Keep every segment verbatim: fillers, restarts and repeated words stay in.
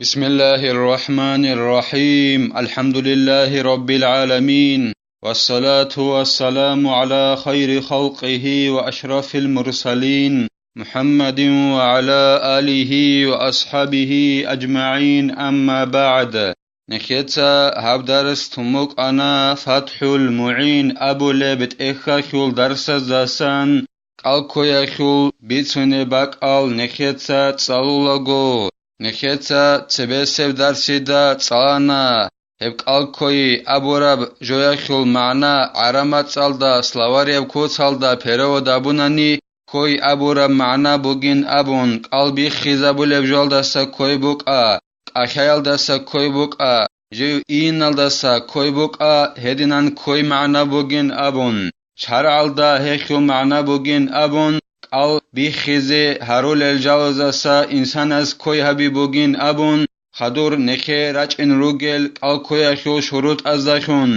بسم الله الرحمن الرحيم. الحمد لله رب العالمين. والصلاة والسلام على خير خلقه وأشرف المرسلين محمد وعلى آله وأصحابه أجمعين. أما بعد. Нехеца гьаб дарс тун букӀана ФатхӀул МугӀин абулеб тӀехьалъул дарсаздасан, кӀалкквеялъул бицунеб бакӀал нехеца цӀалулаго, нехеца цебесеб дарсида цӀалана. Гьеб кӀалкквей абураб жоялъул магӀна гӀараб мацӀалда словарияб куцалда перевод абунани, кквей абураб магӀна бугин абун, кӀал биххизабулеб жоялдаса кквей букӀа, кӀалъаялдаса кквей букӀа, жив ийиналдаса кквей букӀа, гьединан кквей магӀна бугин абун, шаргӀалда гьелъул магӀна бугин абун, кӀал биххизе гьарулел жалаздаса инсанас кквей гьаби бугин абун, хадур нехее рачӀин ругел кӀалкквеялъул шурутӀаздалъун.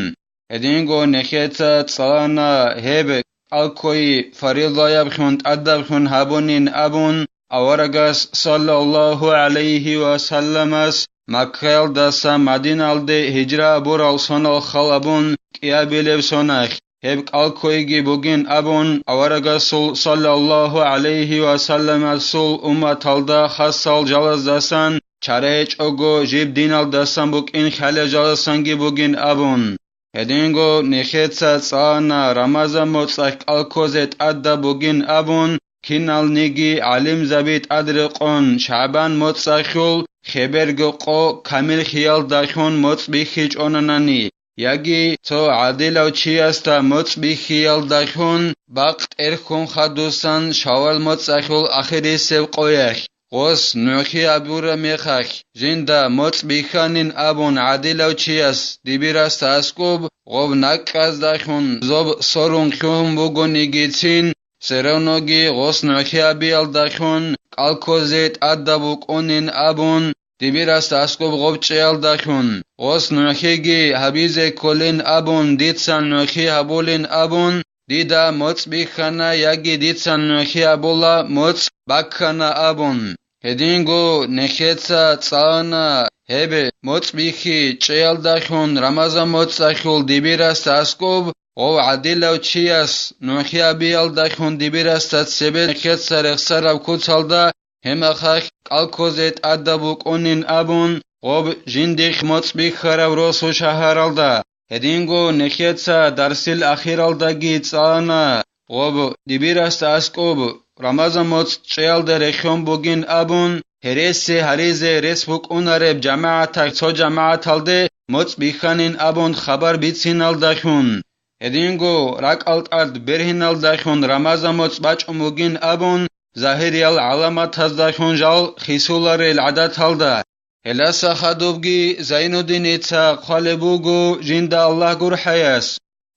Гьединго нехеца цӀалана гьеб кӀалкквей фаризаябхъун тӀадабхъун гьабунин абун, аварагас саллаллагьу гӀалайгьи ва салламас Маккаялдаса Мадиналде гьижра абурал сонал хал абун кӀиабилеб соналъ, гьеб кӀалкквейги бугин абун, аварагасул саллаллагьу гӀалайгьи ва салламасул умматалда хасал жалаздасан чара гьечӀого жиб диналдасан букӀин хӀалел жаласанги бугин абун. Гьединго нехеца цӀалана Рамазан моцӀалъ кӀалкквезе тӀадаб бугин абун, киналниги гӀалимзаби тӀадрекъон ШагӀбан моцӀалъул хеберго къо камил хиялдалъун моцӀ биххичӀонанани, яги цо гӀадилав чиясда моцӀ биххиялдалъун бакъ тӀерхьун хадусан Шаввал моцӀалъул ахирисеб къоялъ. Гъос нугӀлъи абураб мехалъ, жинда моцӀ бихьанин абун гӀадилав чияс дибирасда аскӀоб гъоб накӀкӀаздалъун зоб сорун лъугьун бугонигицин, церавноги гъос нугӀлъи абиялдалъун кӀалкквезе тӀадаб букӀунин абун, дибирасда аскӀоб гъоб чӀеялдалъун, гъос нугӀлъиги гьабизе кколин абун, дица нугӀлъи гьабулин абун, дида моцӀ бихьана яги дица нугӀлъи гьабула моцӀ баккана абун. Гьединго нехеца цӀалана гьеб моцӀ биххи чӀеялдалъун Рамазан моцӀалъул дибирасда аскӀоб гъов гӀадилав чияс нугӀлъи абиялдалъун дибирасда цебе нехеца рехсараб куцалда гьемахалъ кӀалкквезе тӀадаб букӀунин абун, гъоб жиндихъ моцӀ бихьараб росу шагьаралда. Гьединго нехеца дарсил ахиралдаги цӀалана, гъоб дибирасда аскӀоб Рамазан моцӀ чӀеялда рехьон бугин абун, гьереси гьаризе рес букӀунареб жамагӀаталъ цо жамагӀаталде моцӀ бихьанин абун хабар бициналдалъун. Гьединго ракӀал тӀад бергьиналдалъун Рамазан моцӀ бачӀун бугин абун, загьириял гӀаламатаздалъун жал хисуларел гӀадаталда. Гьелдаса хадубги Зайнуддиница хъвалеб буго жинда Аллагь гурхӀаяс: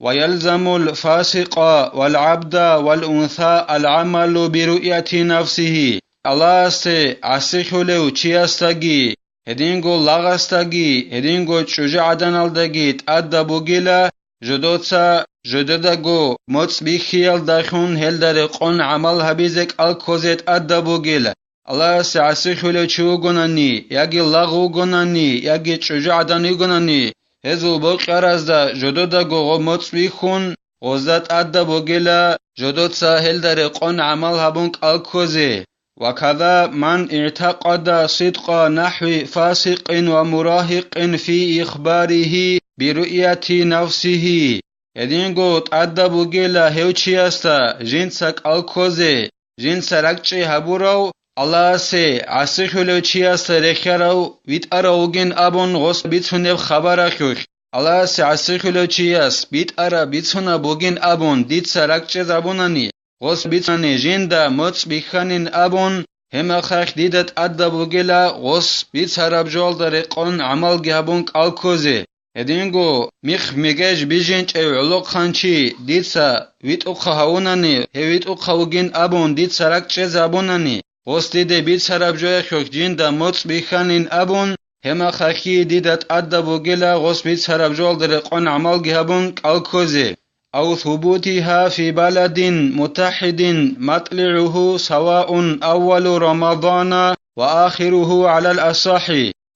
«Ва ялзамул фасикъа вал гӀабда вал унса ал гӀамалу бируяти нафсигьи». Аллагьасе гӀасилъулев чиясдаги, гьединго лагъасдаги, гьединго чӀужугӀаданалдаги тӀадаб бугила, жодоца жододаго моцӀ бихьиялдалъун гьелда рекъон гӀамал гьабизе кӀалкквезе тӀадаб бугила. Аллагьасе гӀасилъулев чи вугонани, яги лагъ вугонани, яги чӀужугӀадан вугонани, гьезул бокьаразда жододаго гъоб моцӀ бихьун, гъозда тӀадаб бугила, жодоца гьелда рекъон гӀамал гьабун кӀалкквезе. «Ва када ман игӀтакъада сидкъа нахӀви фасикъин ва мурагьикъин фи ихбаригьи бируяти нафсигьи». Гьединго тӀадаб бугела гьев чиясда жинца кӀалкквезе, жинца ракӀчӀей гьабурав, Аллагьасе гӀасилъулев чиясда рехьарав витӀарав вугин абун гъос бицунеб хабаралъулъ. Аллагьасе гӀасилъулев чияс битӀараб бицунеб бугин абун дица ракӀчӀезабунани, гъос бицани жинда моцӀ бихьанин абун, гьемахалъ дида тӀадаб бугела гъос бицараб жоялда рекъон гӀамалги гьабун кӀалкквезе. Гьединго михъ-мегеж бижинчӀев гӀолохъанчи дица витӀухъа гьавунани, гьев витӀухъа вугин абун дица ракӀчӀезабунани, гъос диде бицараб жоялъулъ жинда моцӀ бихьанин абун, гьемахалъ дида тӀадаб бугела гъос бицараб жоялда рекъон гӀамалги гьабун кӀалкквезе. أو ثبوتها في بلد متحد مطلعه سواء أول رمضان وآخره على الأصح.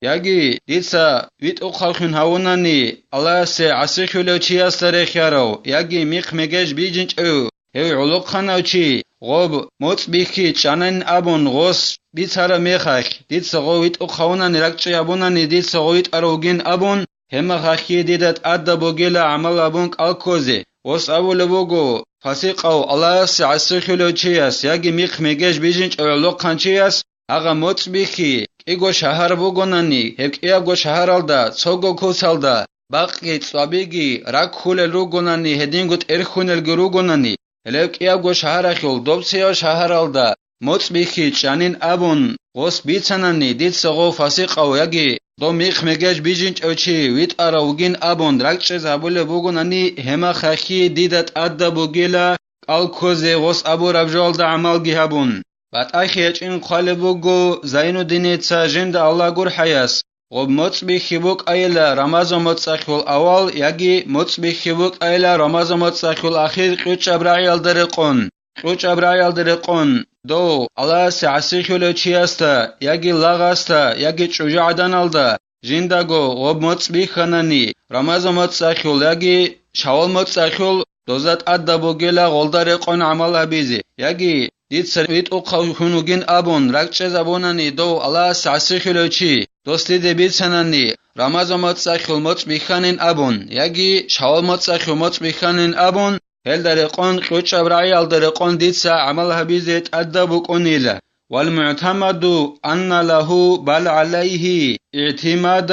Яги дица витӀухъавлъун гьавунани, Аллагьасе гӀасихьулев чиясда рехиярав, яги михъ-мегеж бижинчӀев гьев гӀолохъанав чи, гъоб моцӀ бихьи чӀанин абун гъос бицараб мехалъ, дица гъов витӀухъ гьавунани, ракӀчӀи гьабунани дица гъов витӀарав вугин абун, гьеб мехалъги дида тӀадаб бугила гӀамал гьабун кӀал ккозе. Гъос абулеб буго, фасикъав, Аллагьасе гӀасихьулев чияс яги михъ-мегеж бижинчӀев гӀолохъанчияс, гьагъа моцӀ бихьи, кӀиго шагьар бугонани, гьеб кӀиябго шагьаралда цого куцалда бакъги цӀвабиги раккулел ругонани, гьединго тӀерхьунелги ругонани, гьелев кӀиябго шагьаралъул доб цеве шагьаралда моцӀ бихьи чӀанин абун гъос бицанани, дица гъов фасикъав яги дов михъ-мегеж бижинчӀев чи витӀарав вугин абун ракӀчӀезабулеб бугонани, гьеб мехалъги дида тӀадаб бугила кӀал ккозе гъос абураб жоялда гӀамалги гьабун. БатӀахъе гьечӀин хъвалеб буго Зайнуддиница жинда Аллагь гурхӀаяс, гъоб моцӀ бихьи букӀайила Рамазан моцӀалъул авал яги моцӀ бихьи букӀайила Рамазан моцӀалъул ахир кьучӀаб рагӀиялда рекъон, кьучӀаб рагӀиялда рекъон, дов Аллагьасе гӀасихьулев чиясда яги лагъасда яги чӀужугӀаданалда жиндаго гъоб моцӀ бихьанани, Рамазан моцӀалъул яги Шавал моцӀалъул, дозда тӀадаб бугила гъолда рекъон гӀамал гьабизе, яги дица витӀухъав хьун вугин абун ракӀчӀезабунани дов Аллагьасе гӀасихьулев чи, дос диде бицанани, Рамазан моцӀалъул моцӀ бихьанин абун, яги Шавал моцӀалъул моцӀ бихьанин абун, гьелда рекъон, кьучӀаб рагӀиялда рекъон дица гӀамал гьабизе тӀадаб букӀунила. والمعتمد أن له بل عليه اعتماد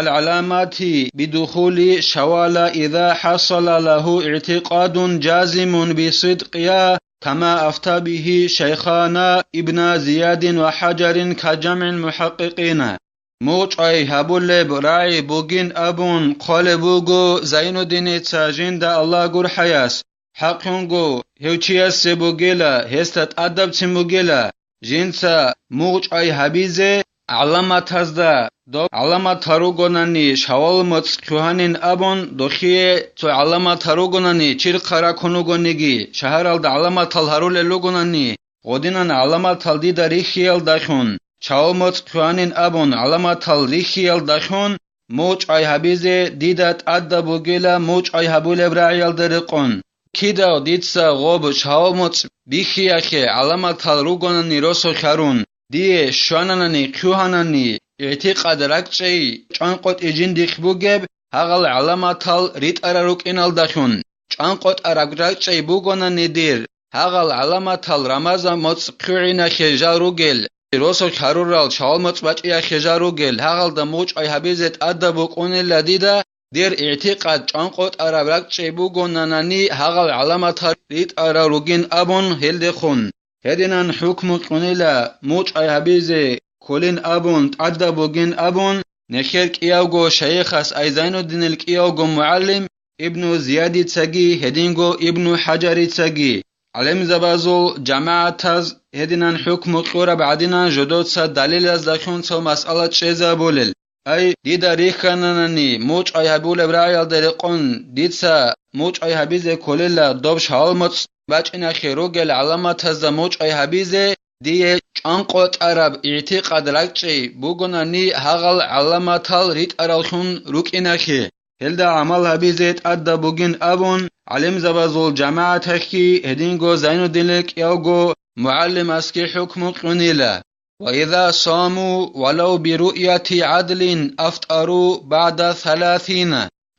العلامة بدخول شوال إذا حصل له اعتقاد جازم بصدقها، كما أفتى به شيخانا ابن زياد وحجر كجمع المحققين. МугъчӀвай гьабулеб рагӀи бугин абун хъвалеб буго Зайнуддиница жинда Аллагь гурхӀаяс. ХӀакълъунго гьев чиясе бугила, гьесда тӀадабцин бугила, жинца мугъчӀвай гьабизе гӀаламатазда, доб гӀаламатал ругонани Шавал моцӀ лъугьанин абун, дохие цо гӀаламатал ругонани, чирхъа ракун вугониги, шагьаралда гӀаламатал гьарулел ругонани, гъодинан гӀаламатал дида рихьиялдалъун, Шавал моцӀ лъугьанин абун гӀаламатал рихьиялдалъун, мугъчӀвай гьабизе дида тӀадаб бугила мугъчӀвай гьабулеб рагӀиялда рекъон. Кидав дица гъоб Шавал моцӀ бихьиялъе гӀаламатал ругонани росулъ гьарун, дие щвананани, лъугьанани, игӀтикъад ракӀчӀей чӀванкъотӀи жиндихъ бугеб, гьагъал гӀаламатал ритӀарал рукӀиналдалъун, чӀванкъотӀараб ракӀчӀей бугонани дир, гьагъал гӀаламатал Рамазан моцӀ лъугӀиналъе жал ругел, росулъ гьарурал Шавал моцӀ бачӀиялъе жал ругел, гьагъалда мугъчӀвай гьабизе тӀадаб букӀунила дида, дир игӀтикъад чӀванкъотӀараб ракӀчӀей бугонанани гьагъал гӀаламатал ритӀарал ругин абун гьелдехун. Гьединан хӀукму кьунила мугъчӀвай гьабизе кколин абун, тӀадаб бугин абун, нехер кӀиявго шайихас, ай Зайнуддинил кӀиявго мугӀалим, Ибну Зиядицаги, гьединго Ибну ХӀажарицаги, гӀалимзабазул жамагӀатаз гьединан хӀукму кьураб гӀадинан жодоца далилаздалъун цо масъала чӀезабулел. Ай, дида рихьананани мугъчӀвай гьабулеб рагӀиялда рекъон, дица мугъчӀвай гьабизе кколила доб Шавал моцӀ бачӀиналъе ругел гӀаламатазда мугъчӀвай гьабизе, дие чӀванкъотӀараб игӀтикъад ракӀчӀей бугонани гьагъал гӀаламатал ритӀараллъун рукӀиналъе, гьелда гӀамал гьабизе тӀадаб бугин абун, гӀалимзабазул жамагӀаталъги гьединго Зайнуддинил кӀиявго мугӀалимасги хӀукму кьунила. وإذا صاموا ولو برؤية عدل أفطروا بعد ثلاثين.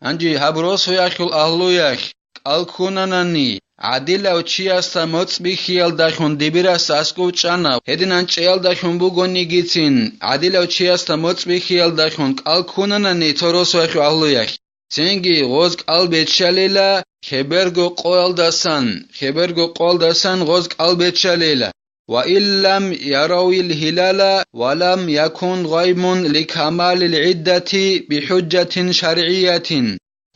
Гьанже гьаб росуялъул агьлуялъ кӀал ккунанани, гӀадилав чиясда моцӀ бихьиялдалъун дибирас аскӀов чӀана, гьединан чӀеялдалъун бугонигицин, гӀадилав чиясда моцӀ бихьиялдалъун кӀал ккунанани цо росуялъул агьлуялъ, цинги гъоз кӀал беччалила, хеберго къоялдасан, хеберго къоялдасан гъоз кӀал беччалила. وإن لم يروا الهلال ولم يكن غيم لكمال العدة بحجة شرعية.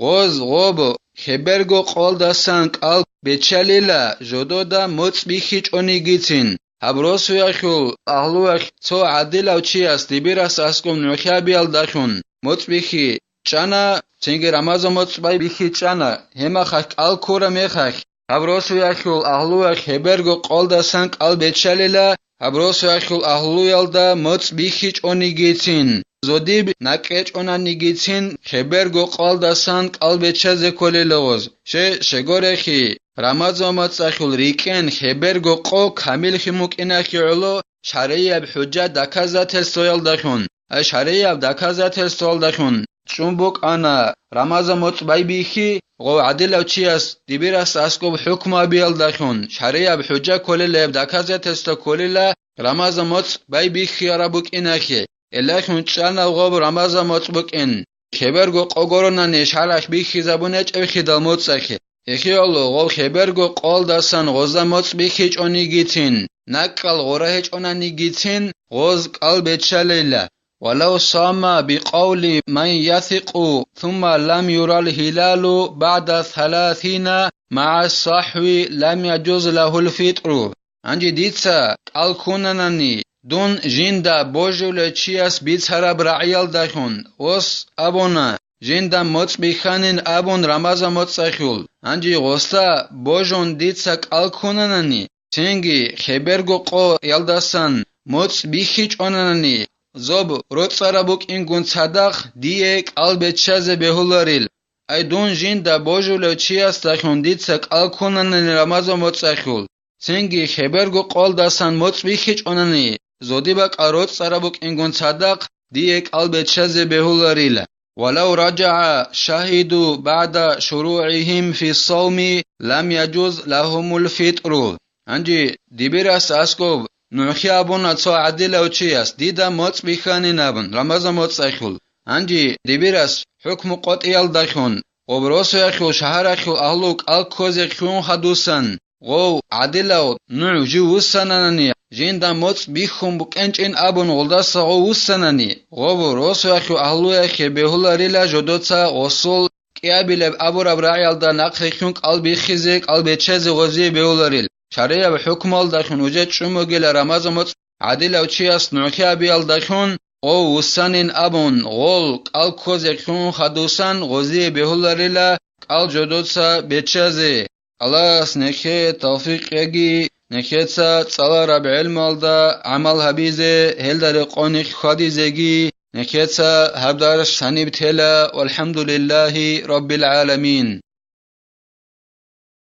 Гъоз гъоб хеберго къоялдасан кӀал беччалила, жодода моцӀ бихьичӀонигицин. Гьаб росуялъул агьлуялъ цо гӀадилав чияс дибирас аскӀоб нугӀлъабиялдалъун моцӀ бихьи чӀана, цинги Рамазан моцӀ бай бихьи чӀана, гьеб мехалъ кӀал ккураб мехалъ, гьаб росуялъул агьлуялъ хеберго къоялдасан кӀал беччалила, гьаб росуялъул агьлуялда моцӀ бихьичӀонигицин. зодиб накӀкӀечӀонанигицин хеберго къоялдасан кӀал беччазе кколела гъоз. Ще, щегорехи, Рамазан моцӀалъул рикӀкӀен хеберго къо камиллъун букӀинахъе гӀоло шаргӀияб хӀужа доказательствоялдалъун, ай шаргӀияб доказательствоялдалъун чӀун букӀана Рамазан моцӀ байбихьи, гъов гӀадилав чияс дибирас аскӀоб хӀукму гьабиялдалъун, шаргӀияб хӀужа кколелаяб доказательство кколела Рамазан моцӀ байбихьияраб букӀинахъе. Гьелдалъун чӀана гъоб Рамазан моцӀ букӀин, хеберго къо гуронани шаргӀалъ бихьизабун гьечӀебхидал моцӀалъе. Ихиялъул гъов хеберго къоялдасан гъозда моцӀ бихьичӀонигицин, накӀкӀал гъора гьечӀонанигицин гъоз кӀал беччалейла. ولو صام بقول من يثق ثم لم ير الهلال بعد ثلاثين مع الصحو لم يجز له الفطر. Гьанже дица кӀал ккунанани, дун жинда божулев чияс бицараб рагӀиялдалъун, гъос абуна, жинда моцӀ бихьанин абун Рамазан моцӀалъул. Гьанже гъосда божун дица кӀал ккунанани, цинги хеберго къоялдасан моцӀ бихьичӀонанани, зоб роцӀараб букӀингун цадахъ дие кӀал беччазе бегьуларил. Ай дун жинда божулев чиясдалъун дица кӀал ккунанани Рамазан моцӀалъул, цинги хеберго къоялдасан моцӀ бихьичӀонани, зодиб бакӀал роцӀараб букӀингун цадахъ дие кӀал беччазе бегьуларила. ولو رجع شهدوا بعد شروعهم في الصوم لم يجز لهم الفطر. Гьанже дибирас аскӀоб нугӀлъи абуна цо гӀадилав чияс, дида моцӀ бихьанин абун, Рамазан моцӀалъул. Гьанже дибирас хӀукму къотӀиялдалъун, гъоб росулъул шагьаралъул агьлу кӀал ккозе кьун хадусан, гъов гӀадилав нугӀ жив вуссананани, жинда моцӀ бихьун букӀинчӀин абун гъолдаса гъов вуссанани, гъов росулъул агьлуялъе бегьуларила жодоца гъосул кӀиабилеб абураб рагӀиялда нахърилълъун кӀал биххизе, кӀал беччазе гъозие бегьуларил. ШаргӀияб хӀукмуялдалъун уже чӀун бугила Рамазан моцӀ гӀадилав чияс нугӀлъи абиялдалъун, гъов вуссанин абун, гъол кӀал ккозе кьун хадусан гъозие бегьуларила кӀал жодоца беччазе. Аллагьас нехее тавфикъ кьеги, нехеца цӀалараб гӀелмалда гӀамал гьабизе, гьелда рекъони хьвадизеги, нехеца гьаб дарс гьаниб тела. ВалхӀамдулиллагьи раббил гӀаламин.